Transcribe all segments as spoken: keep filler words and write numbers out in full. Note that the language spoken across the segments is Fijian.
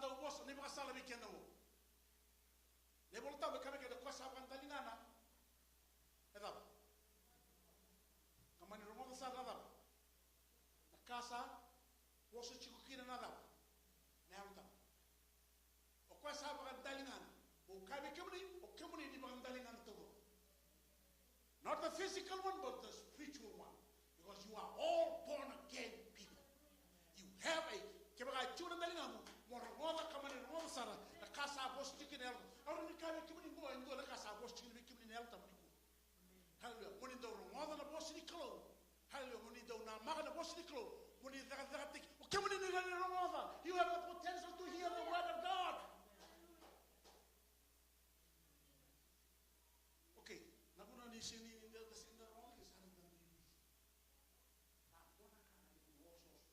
Dau vosa na ivakasala vei keda qo. Na iVolatabu e kaya vei keda, o koya sa vakadaligana e cava? Ka mani rogoca sara na cava? Na ka sa vosa tiko kina na cava? Na Yalo Tabu. O koya sa vakadaligana. Mo kaya vei kemuni, o kemuni ni vakadaligana taucoko. Not the physical one, but the spiritual one. Because you are all born again people. You have a, kevaka e tiko na daligamu, mo rogoca ka mani rogoca sara na ka sa vosa tiko kina na Yalo Tabu. Au rawa ni kaya vei kemuni qo e dua na ka sa vosa tiko kina vei kemuni na Yalo Tabu nikua. Hallelujah. Mo ni dau rogoca na vosa ni Kalou. Hallelujah. Mo ni dau namaka na vosa ni Kalou. Mo ni cakacakataki. O kemuni ni rawa ni rogoca. You have the potential to hear the word of God. Okay, na vuna ni sega ni da, da sega ni da rogoca, ke sa na da dui wili. Sa dua na ka na veiosooso.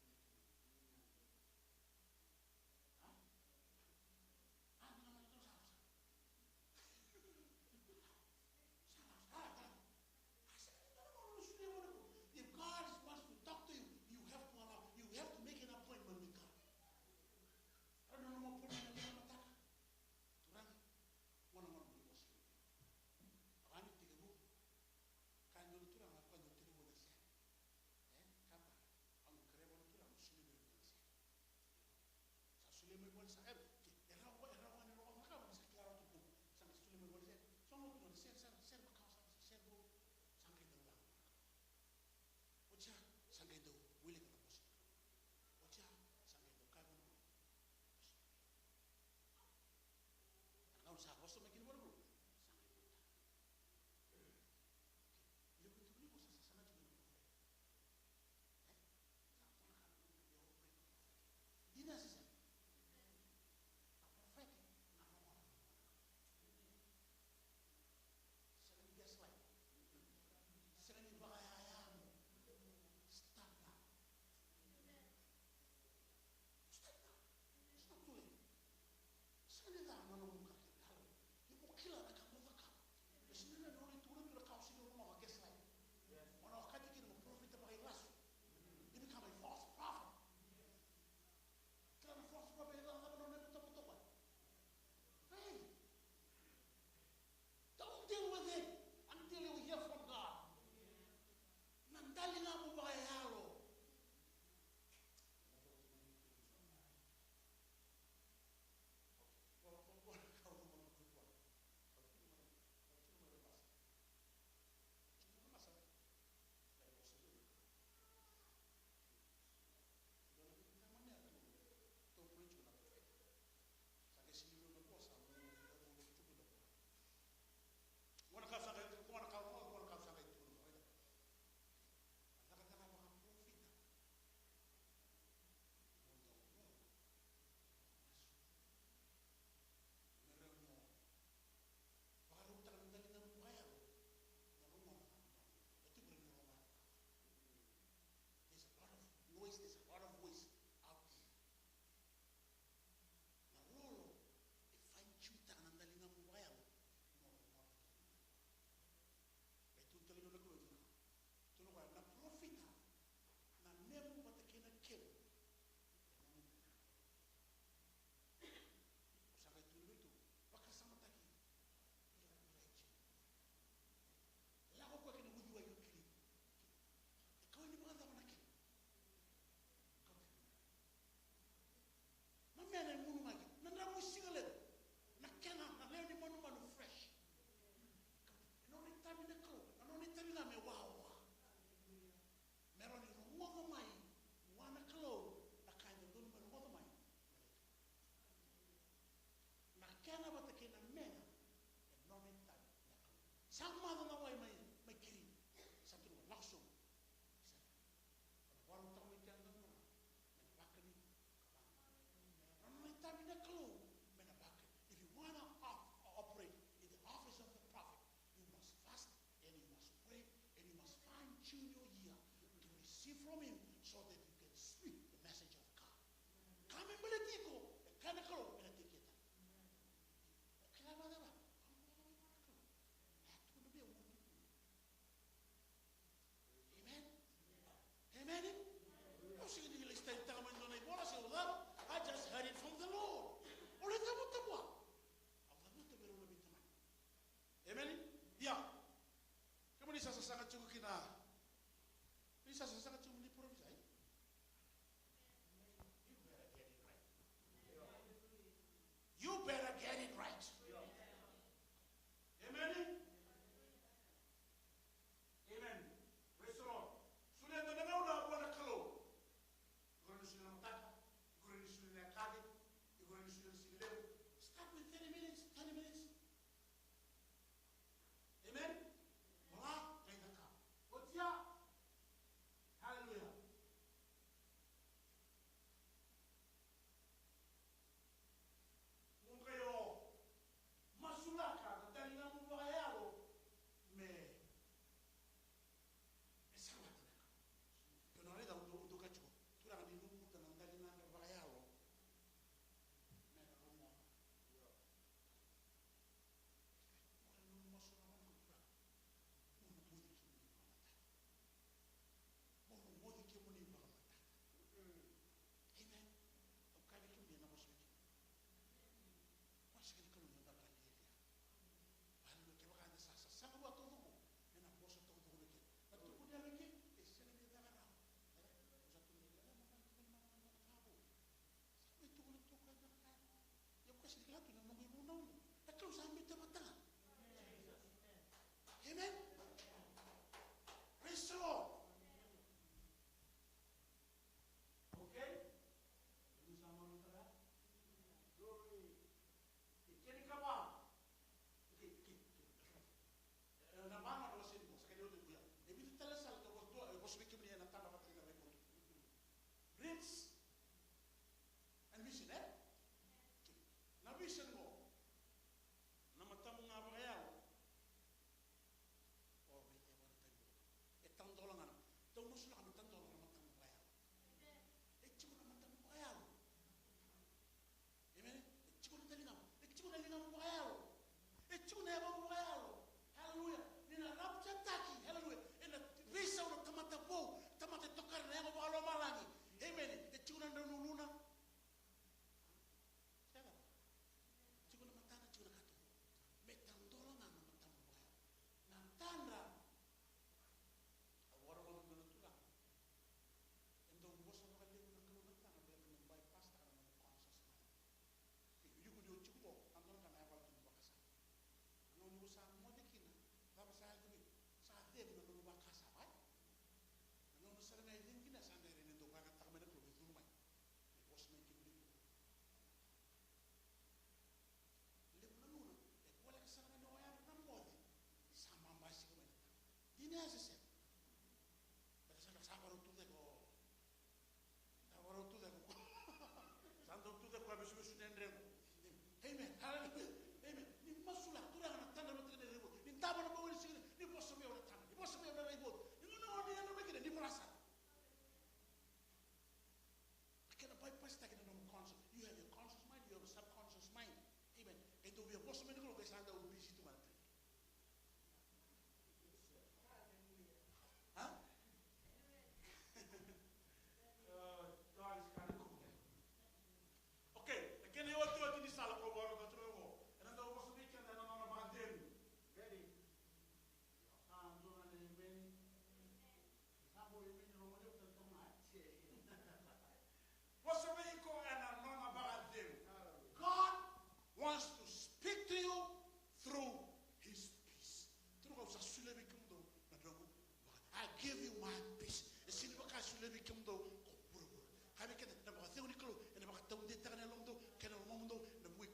A? A, na mata sa, sa. Sa, sa, sa. If God wants to talk to you, you have to allow, you have to make an appointment with God. Turaga, vua na Gone Vosa. Vaka ni tekivu.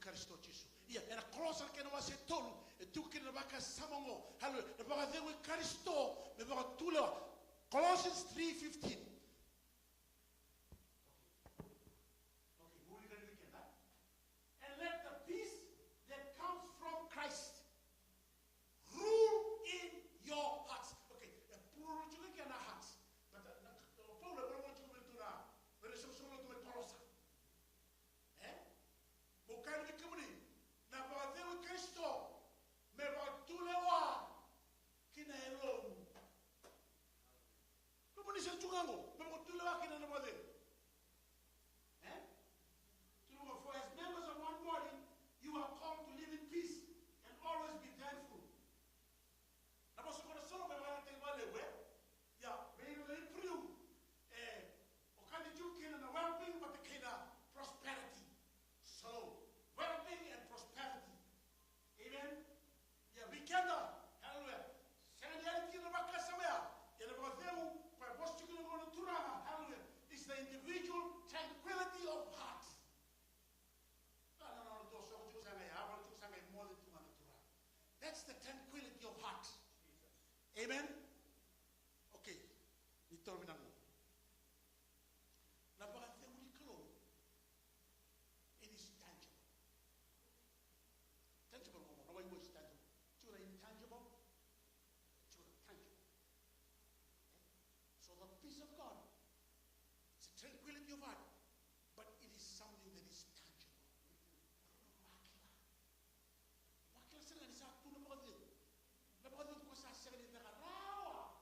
Karisito Jisu. Ia, ena Kolosa na kena wase tolu, e tiko kina na vakasama oqo. Haleluya. Na vakacegu i Karisito me vakatulewa. Colossians three fifteen. Okay, vuli ka ni keda. And let the peace that comes from Christ rule in your hearts. Okay, e plural tiko kina na hearts. But, uh, na, Paula e volavola tiko vei iratou na, vei ira na soqosoqo lotu mai Kolosa. E? Meu kaya vei kemuni, na vakacegu i Karisito me vakatulewa ki na yalomu. Kemuni sega tu ga qo, me vakatulewa kina na vakacegu. E? Turuga, for as members of one body, you are called to live in peace and always be thankful. Na vosa qo na shalom e vakayagataki vakalevu, e? Ia, vei ira na Iperiu, e, o kaya tiko kina na well-being vata kei na prosperity. Shalom. Well-being and prosperity. Amen. Ia, vei keda, hallelujah. Sega ni yali kina na vakasama ya. Ia na vakacegu, koya e vosa tiko kina qo na Turaga, hallelujah, is the individual tranquility of heart. Na, na, na, na, dou soko tiko sa qai, a, wale tiko sa qai moce tu ga na Turaga. That's the tranquility of heart. Amen. Okay. Ni toro vinaka. Na vakacegu ni Kalou, it is tangible. Tangible, na wai wai tangible. Tiko na intangible, tiko na tangible. So the peace of God, it's a tranquility of heart, but it is something that is tangible. Vakila. Vakila sara ga ni sa tu na vakacegu. Na vakacegu ko sa sega ni caka rawa.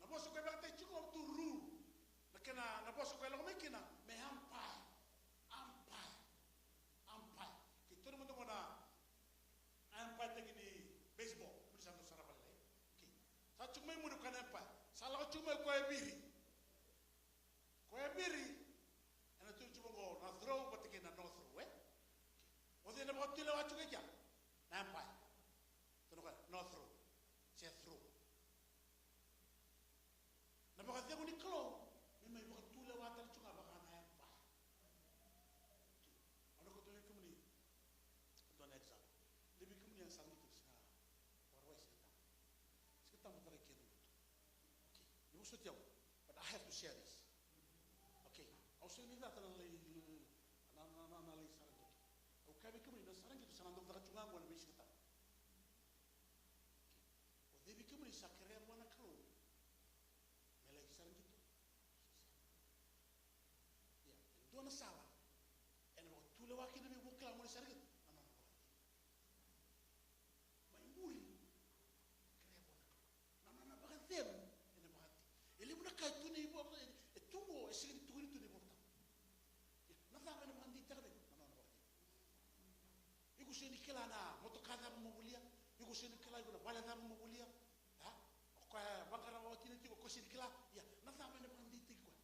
Na vosa ko e vakataki tiko tu rule. Na kena, na vosa ko e lako mai kina me umpire. Umpire. Umpire. Keitou na mada gona umpire taki ni baseball. Muri sa dau sara vale lai. Okay. Sa tiko mai muri ko na umpire. Sa lako tiko mai ko e viri. Ko e viri, ena tu tiko qo na throw vata kei na no throw, e? O cei na vakatulewa tiko i kea? Na umpire. Tonu koya, no throw. Se throw. Na vakacegu ni Kalou, me mai vakatulewa tale tiko ga vaka na umpire. Au na kauta vei kemuni e dua na example. Levu vei kemuni a sa qito ni sa vakarau e Siga Tabu. Siga Tabu tale kei na lotu. Okay. Ni vosoti au, but I have to share this. Okay. Au sega ni cata na lai, na, na, na, na lai sara qito. Au kaya vei kemuni na sara qito sa na dau caka tu ga qo na veisiga tabu. Okay. O cei vei kemuni sa kerea vua na Kalou me lai sara qito? Ia, e dua na sala ena vakatulewa kina vei iko mo lai sara qito na nona vakacegu. Mai muri, kerea vua na Kalou. Na nona vakacegu ena vakatiki. E levu na ka e tu ni vo-, e, e tu qo, e sega ni tukuni tu na iVolatabu. Ia, na cava ena vakadeitaka vei iko? Na nona vakacegu. Iko sega ni kila na motoka cava mo volia. Iko sega ni kila iko na vale cava mo volia. A? O koya e vaqara o tina tiko, o koya sega ni kila. Ia, na cava ena vakadeitaki koya?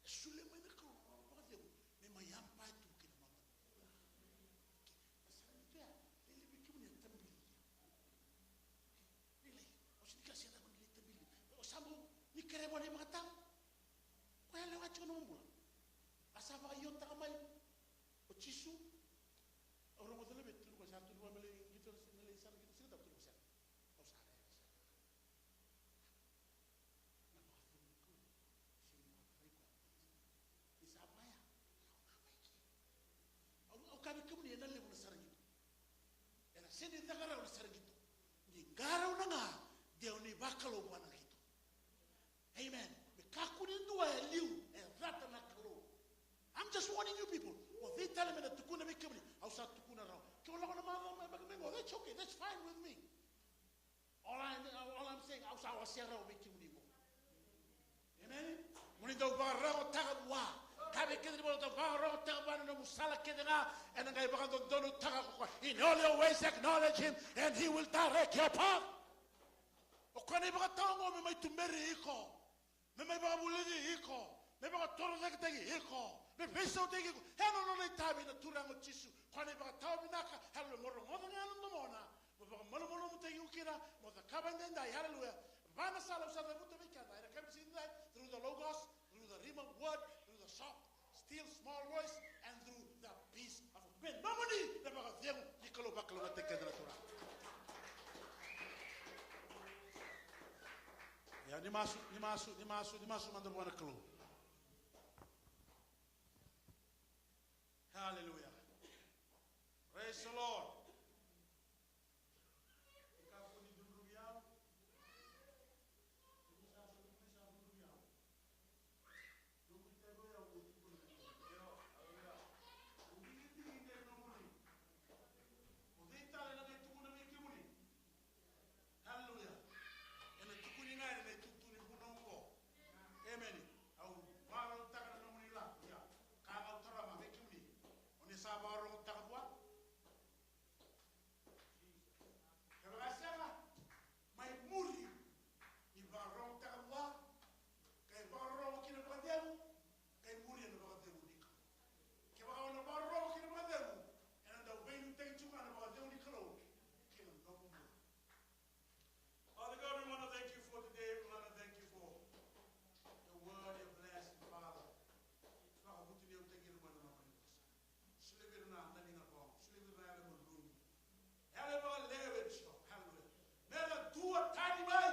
E solia mai na Kalou na nona vakacegu me mai umpire tu kina mamana. Okay. Na sara ni tu ya, lelevu vei kemuni e tabili. Okay. Ni lai, au sega ni kila se cava ni lai tabili. O sa bau ni kerea vua na ivakatawa. Koya lewa tiko na nomu bula. A sa vakaiotaka mai o Jisu. Au rogoca na vei, tukuna koya sa tukuna vua me lai qito, me lai sara qito, Siga Tabu, tukuna koya sega. Au sa rere sara. Na vakacegu ni Kalou, sega ni vakatarai koya. Ni sa vaya, rawa ga mai ke. Au, au kaya vei kemuni, ena levu na sara qito. Ena sega ni caka rawa na sara qito. Ni qarauna ga, de o ni vakalou vua na qito. Amen. Me kakua ni dua e liu, e cata na Kalou. I'm just warning you people. O cei tale me na tukuna vei kemuni, au sa tukuna rawa. Ke o lako na macawa mai, mai, mai, oh, that's okay, that's fine with me. All I, all I'm saying, au sa wasea rawa vei kemuni qo. Amen? Mo ni dau vakarogotaka vua. Kaya vei keda ni mo dau vakarogotaka vua na nomu sala kece ga, ena qai vakadodonutaka ko koya. In all your ways acknowledge him, and he will direct your path. O koya na ivakatawa oqo me mai tuberi iko. Me mai vakavulici iko, me vakatorocaketaki iko, me veisautaki iko. E na nona itavi na Turaga o Jisu. Koya na ivakatawa vinaka, hallelujah, mo rogoca ga na domona, mo vakamalumalumutaki iko kina, mo cakava edaidai, hallelujah. Va na sala au sa cavuta vei keda ena yakavi ni siga edaidai, through the Logos, through the Rhema word, through the shop, still small voice and through the peace of God. Me nomuni na vakacegu ni Kalou vakalougatataki keda na Turaga. Ia, ni masu, ni masu, ni masu, ni masu mada vua na Kalou. Hallelujah. Praise the Lord. Hallelujah. Ena tukuni ga ena itutu ni vunau oqo. Emeni. Au vakarautaka na nomuni lako, ia. Ka au taroga vei kemuni. O ni sa vakarogotaka vua? Kevaka e sega, mai muri ni vakarogotaka vua, qai vakarorogo ki na vakacegu, qai muri ena vakacegu ni Kalou. Kevaka o na vakarorogo ki na vakacegu, ena dau veiliutaki tu ga na vakacegu ni Kalou ki na nomu bula. Father God, we want to thank you for today. We want to thank you for your word, your blessing, Father. Vakavutuniyautaki ira mai na nomuni vosa. Solia vei ira na daliga rogo. Solia vei ira na yalo e malumu. Yalo e vakalewe, Jiova. Hallelujah. Me ra dua tani mai.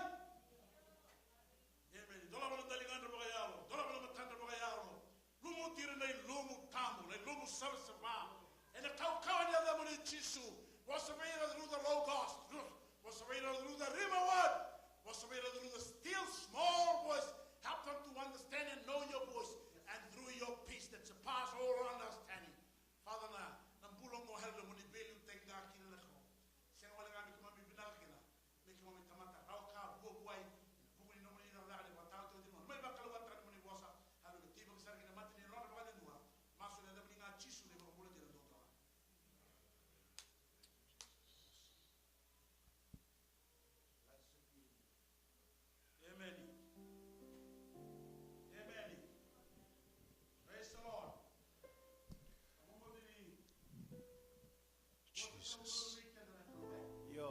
Emeni. Dolava na daligadra vakayalo. Dolava na matadra vakayalo. Lumuti ira na ilumu tabu, na ilumu savasava. Ena kaukauwa ni yacamuni Jisu. Vosa vei ira through the Logos. Vosa vei ira through the Rhema word. Vosa vei ira through the still small voice. Help them to understand and know your voice. And through your peace that surpass all understanding. Father, na, na bula oqo, Hallelujah, mo ni veiliutaki ga kina na Kalou. Sega wale ga me keimami vinaka kina, me keimami tamata rawa ka vuavuai ena vuku ni nomuni cakacaka ni vakataotioti, ni mai vakalougatataka na nomuni vosa. Hallelujah, teivaki sara kina mata ni nona vakacadua. Masu ena yacamuni ga Jisu na iVakabula dina duadua ga. Emeni. Emeni. Praise the Lord. Jesus. Io.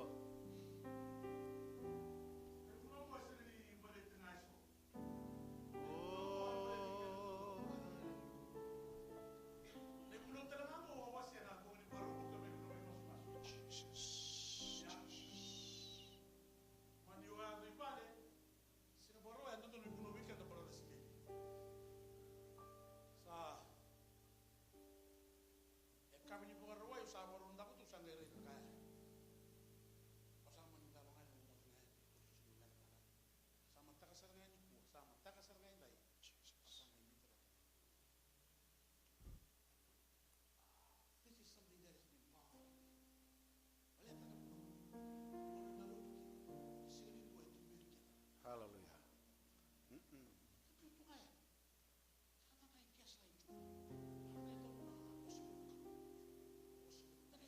Oh. Jesus. Jesus. Mani o yaco i vale, siga Vakarauwai, e dodonu me vunau vei keda, brother Sikeli. Sa, e ka ni Vakarauwai, au sa vakarau daku tu, au sa qai raica na ka ya. Au sa mani dava ga yani, au moce ga yani, au sa sega ni mele na ka. Sa mataka sara ga yani nikua, sa mataka sara ga edai. Jesus. Au sa qai mita vata. This is something that has been bothering me. Baleta na, na, na, na lotu kina, na siga nikua e tu vei keda. Hallelujah. Mm-mm. E tu tu ga ya. Sa da qai gaslight tu. Sa da qai donu na vosa vei Kalou. Vosa vei,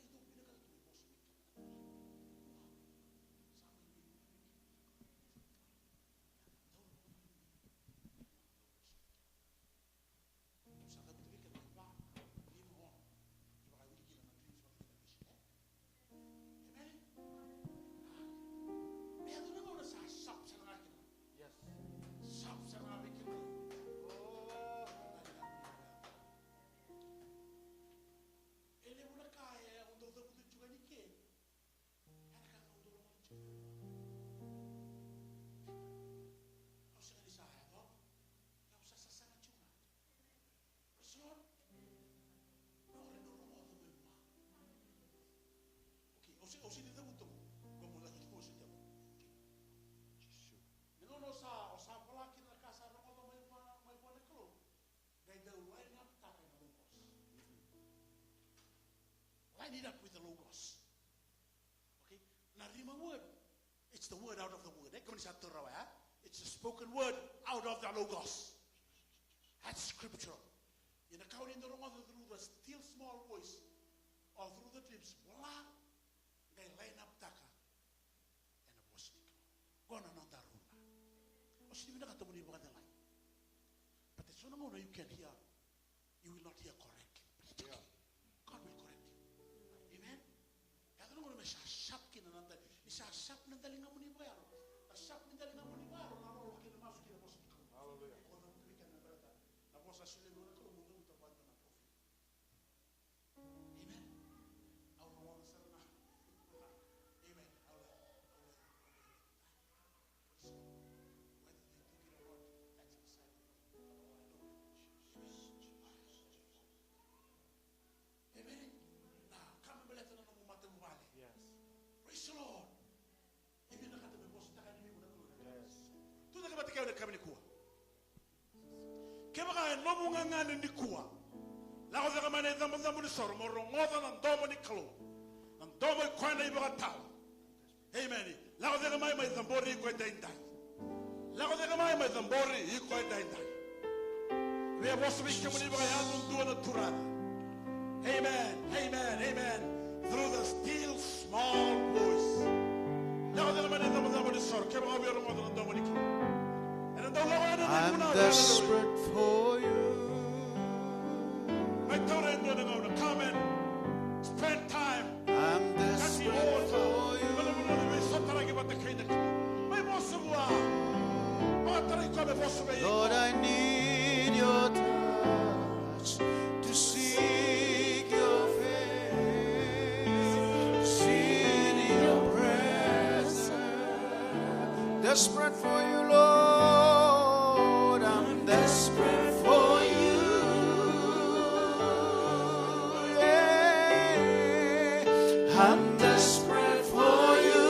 da qai dau vinakata tu me vosa vei keda na vosa. Sa mai vei, vei keda. Ia, dau na vosa vei keda. Au sa cavuta vei keda e va, lima, ono. Ni vakawili kina na dreams vata kei na vision, e? Amen? A? Me yaco na gauna sa sharp sara ga kina. Yes. Sharp sara ga vei keda. Oh. E levu na ka e au dau cavuta tiko ga ni ke. Ena ka ga au dau rogoca tiko. Au sega ni sa yacova. Ia au sa sasaga tiko ga. Praise the Lord. Au rawa ni rogoca mai vua. Okay, au se, au se ni cavuta mo. Qo mo laki tiko au se cavuta. Okay. Jisu. Ni gauna au sa, au sa vola kina na ka sa rogoca mai vua, mai vua na Kalou. Qai dau line up taka ena Logos. Line it up with the Logos. Okay? Na Rhema word, it's the word out of the word. E, kemuni sa taura rawa ya. It's a spoken word out of the Logos. That's scriptural. Ia na ka o ni dau rogoca through the still small voice or through the dreams, vola, qai line up taka ena vosa ni Kalou. Qo na noda rula. Au sega ni vinakata mo ni vakacalai. But e so na gauna you can hear, you will not hear correctly. But it's okay. God will correct you. Amen. Yaco na gauna me sa sharp kina na dali, ni sa sharp na daligamuni vakayalo. Na sharp ni daligamuni vakayalo, na lolo kina masu kina vosa ni Kalou. Hallelujah. Au cavuta vei keda na baleta na vosa a solia vua na Kalou, mo cavuta vua na yakavi nikua. Kevaka e nomu gagadre nikua, lako cake mai na icabocabo ni soro mo rogoca na domo ni Kalou. Na domo i koya na ivakatawa. Amen. Lako cake mai, mai cabori iko edaidai. Lako cake mai, mai cabori iko edaidai. Via vosa vei kemuni vakayadudua na Turaga. Amen. Amen. Amen. Through the still small voice. Lako cake mai na icabocabo ni soro, kevaka o via rogoca na domo ni Kalou. Ena dau lako yani na I'm ivunau. Desperate for you. Mai taura e dua na gauna. Come and spend time. I'm Kati desperate ota. for you. Vulavula ni veisotaraki vata kei na Kalou. Mai vosa vua. Vakatarai koya me vosa vei iko. Lord, I need your touch to seek your face, in your presence. Desperate for you, Lord. I'm desperate for you. Yeah. I'm desperate for you.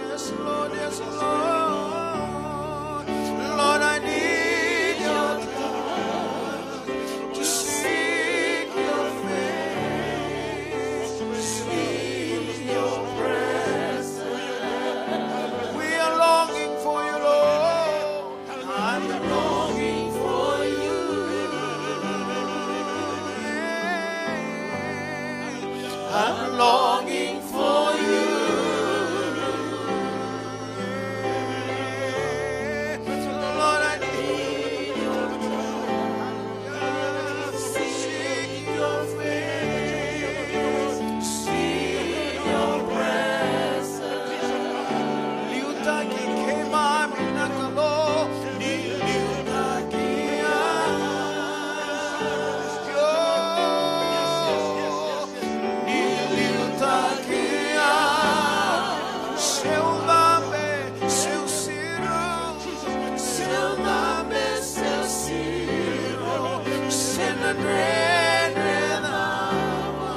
Yes, Lord, yes, Lord. Lord, I need your touch to seek your face, seek your presence. We are longing for you, Lord. I'm longing for you. I'm longing for you. Lord, I need your touch. Seek your face, seek your presence. Liutaki keimami na Kalou, ni liutaki au. Io, ni liutaki au. Seu cabe, seu siro, seu cabe, seu siro, se na dredre cava,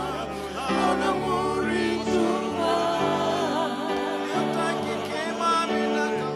au na muri tu ga. Liutaki keimami na Kalou.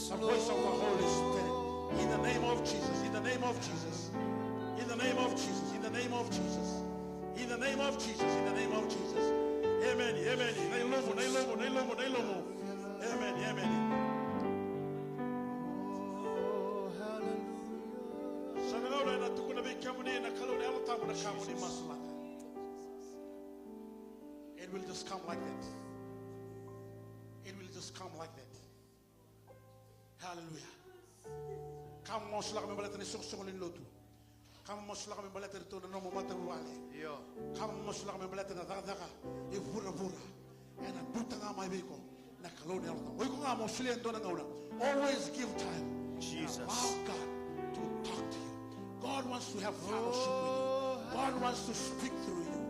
The voice of the Holy Spirit. In the name of Jesus, in the name of Jesus, in the name of Jesus, in the name of Jesus, in the name of Jesus, in the name of Jesus. Amen, amen. Na ilumu, na ilumu, na ilumu, na ilumu. Amen, amen. Sa na gauna ena tukuna vei kemuni na Kalou na Yalo Tabu na ka mo ni masulaka. It will just come like that. It will just come like that. Hallelujah. Ka mo masulaka me baleta na isoqosoqo lewe ni lotu. Ka mo masulaka me baleta iratou na nomu matavuvale. Io. Ka mo masulaka me baleta na cakacaka e vuravura. Ena biuta ga mai vei iko na Kalou ni Yalo Tabu. O iko ga mo solia e dua na gauna. Always give time. Jesus. Allow God to talk to you. God wants to have fellowship with you. God wants to speak through you.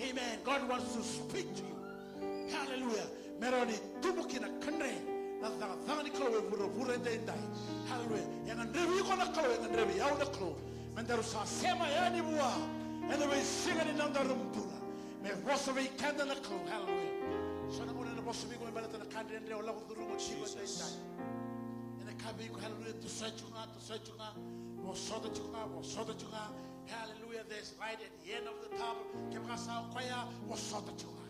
Amen. God wants to speak to you. Hallelujah. Me rawa ni tubu kina, kadre na cakacaka ni Kalou e vuravura edaidai. Hallelujah. E gadrevi iko na Kalou, e gadrevi au na Kalou. Me daru sa sema yani vua ena veisiga ni nodaru bula. Me vosa vei keda na Kalou. Hallelujah. So na gauna ena vosa vei iko me baleta na ka dredre o lako curuma tiko edaidai. Ena kaya vei iko, hallelujah, toso tiko ga, toso tiko ga. Vosota tiko ga, vosota tiko ga. Hallelujah. There's light at the end of the tunnel. Kevaka sa o koya, vosota tiko ga.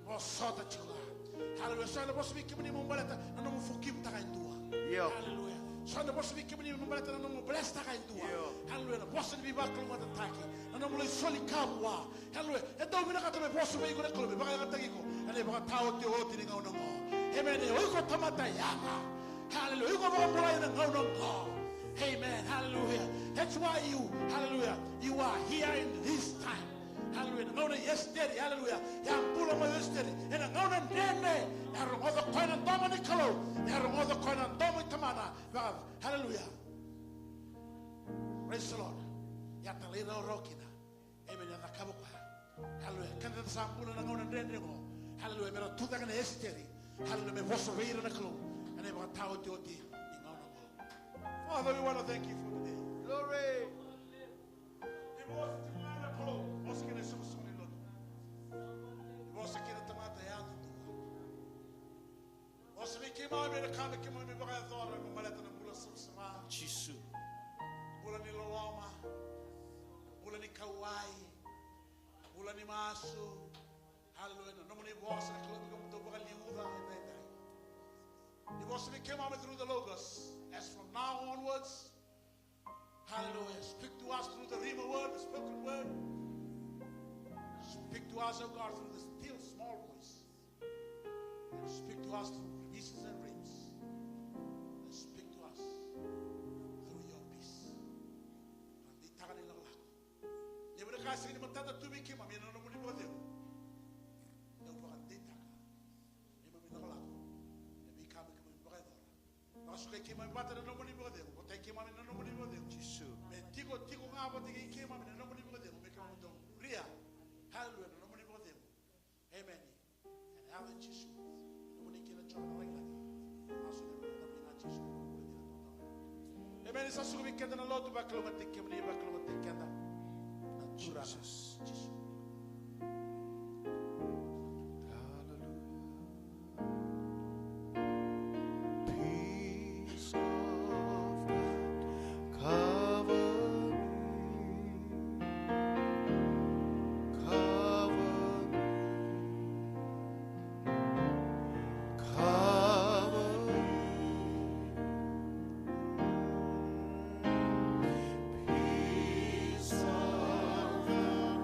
Vosota tiko ga. Hallelujah. So ena vosa vei kemuni mo baleta na nomu forgive-taka e dua. Io. Hallelujah. So ena vosa vei kemuni mo baleta na nomu bless-taka e dua. Io. Hallelujah. Na vosa ni veivakalougatataki. Na nomu lai soli ka vua. Hallelujah. E dau vinakata me vosa vei iko na Kalou, me vakayagataki iko ena ivakataotioti ni gauna oqo. Amen. O iko tamata yaga. Hallelujah. O iko vakabulai ena gauna oqo. Amen. Hallelujah. That's why you, hallelujah, you are here in this time. Hallelujah. Na gauna i Esiteri, hallelujah. E a bula mai o Esiteri ena gauna dredre. E a rogoca o koya na domo ni Kalou. E a rogoca o koya na domo i tamana. Vaka, hallelujah. Praise the Lord. E a talairawarawa kina. Amen. E a cakava o koya. Hallelujah. Keda sa bula na gauna dredre oqo. Hallelujah. Me ra tucake na Esiteri. Hallelujah. Me vosa vei ira na Kalou ena ivakataotioti ni gauna oqo. Father, we want to thank you for today. Glory. Ni vosa tiko ga na Kalou, vosa kina isoqosoqo ni lotu. Ni vosa kina tamata yadudua. Vosa vei keimami ena ka me keimami vakayacora me baleta na bula savasava. Jisu. Bula ni loloma. Bula ni kauwai. Bula ni masu. Hallelujah. Na nomuni vosa na Kalou me keimami dau vakaliuca edaidai. Ni vosa vei keimami through the Logos. As from now onwards, hallelujah. Speak to us through the Rhema word, the spoken word. Speak to us, O God, through the still small voice. And speak to us through visions and dreams. And speak to us through your peace. Vakadeitaka na ilakolako. Ni vinaka sega ni matata tu vei keimami ena nomuni vakacegu. Dau vakadeitaka. Neimami lakolako. Na veika me keimami vakayacora. Vakasukai keimami vata na nomuni vakacegu. Votai keimami na nomuni vakacegu. Jisu. Me tiko, tiko ga vata kei keimami na nomuni vakacegu. Me keimami dau ria. Hallelujah, na nomuni vakacegu. Amen. Ena yaca i Jisu. Nomuni kina Jiova na lagilagi. Masu ni nomuni ga Jisu. Amen. Sa suka vei keda na lotu, vakalougatataki kemuni, vakalougatataki keda. Na Turaga. Jisu. Hallelujah. Peace of God, cover me, cover me, cover me. Peace of God,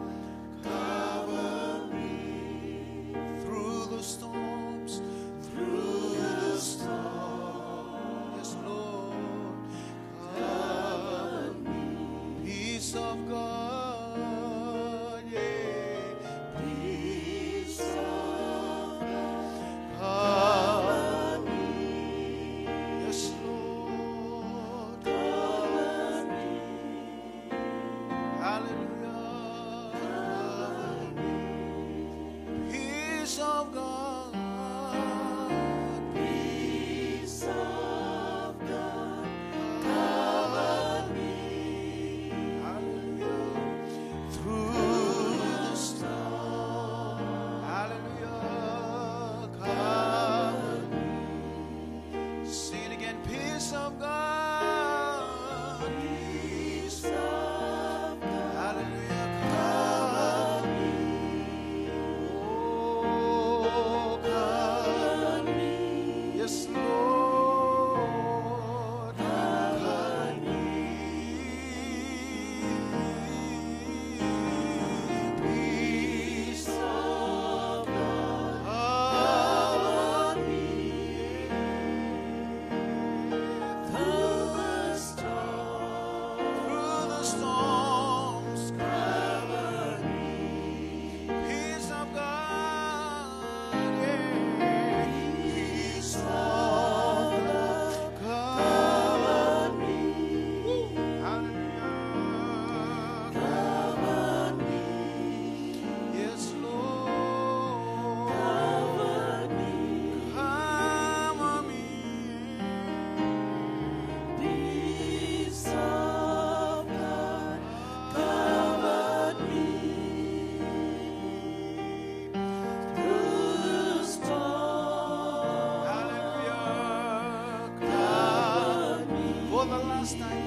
This time